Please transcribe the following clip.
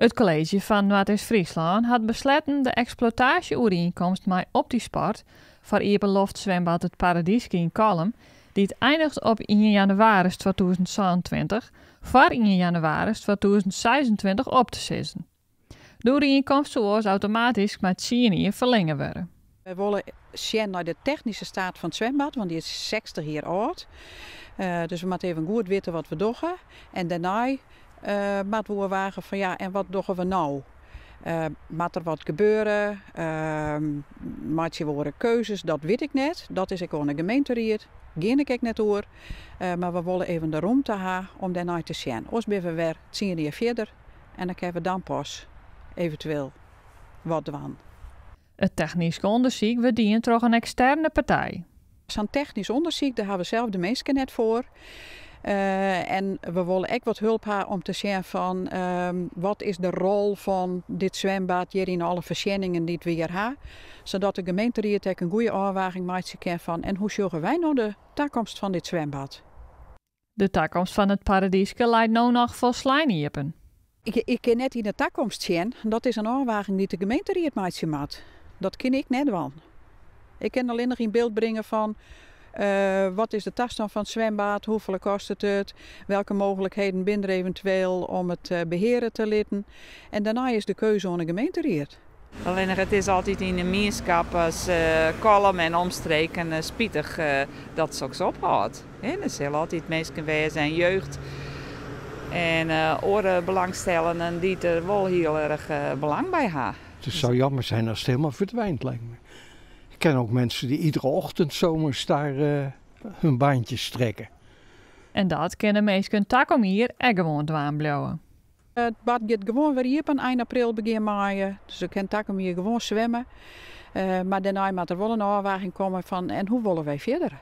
It kolleezje fan Noardeast-Fryslân hat besletten de eksploitaasje-oerienkomst mei Optisport foar iepenloftswimbad It Paradyske yn Kollum, dy't einiget op ien jannewaris 2027, foar ien jannewaris 2026 op te sizzen. De oerienkomst soe oars automatysk mei tsien jier ferlinge wurde. Wy wolle sjen nei de technyske staat fan it swimbad, want dy is 60 jier âld. Dus we moatte even goed witte wat we dogge. En dêrnei moatte we oerwage fan ja, en wat dogge we no? Moat der wat gebeure? Meitsje we oare keuzes? Dat wit ik net. Dat is ek oan de gemeenteried. Gean ik ek net oer. Mar we wolle even de romte ha om dêrnei te sjen. Oars binne we wer tsien jier fierder en dan kinne we dan pas eventueel wat dwaan. It technysk ûndersyk wurdt dien troch in eksterne partij. Sa'n technysk ûndersyk, dêr hawwe we sels de minsken net foar. En we wolle ek wat hulp ha om te sjen fan wat is de rol fan dit swimbad hjir yn alle foarsjenningen dy't we hjir ha. Sadat de gemeenteried ek in goede ôfwaging meitsje kin fan en hoe sjogge wy no de takomst fan dit swimbad. De takomst fan it Paradyske leit no noch folslein iepen. Ik kin net yn de takomst sjen. Dat is in ôfwaging dy't de gemeenteried meitsje moat. Dat kin ik net dwaan. Ik kin allinnich yn byld bringe fan wat is de tastân fan it swimbad, hoefolle kostet it, welke mooglikheden binne der eventueel om it beheare te litten. En dêrnei is de keuze oan de gemeenteried. Allinnich it is altyd yn de mienskap as Kollum en omstreken spitich dat soks ophâldt. Der sille altyd minsken wêze en jeugd en oare belangstellenden dy't der wol hiel erch belang by ha. Het zou jammer zijn als het helemaal verdwijnt, lijkt me. Ik ken ook mensen die iedere ochtend zomers daar hun baantjes trekken. En dat kinne minsken takom jier ek gewoan dwaan bliuwe. It bad giet gewoan wer iepen ein april, begjin maaie. Dus je kin takom jier gewoan swimme. Mar dêrnei moat der wol in ôfwaging komme fan en hoe wolle wy fierder?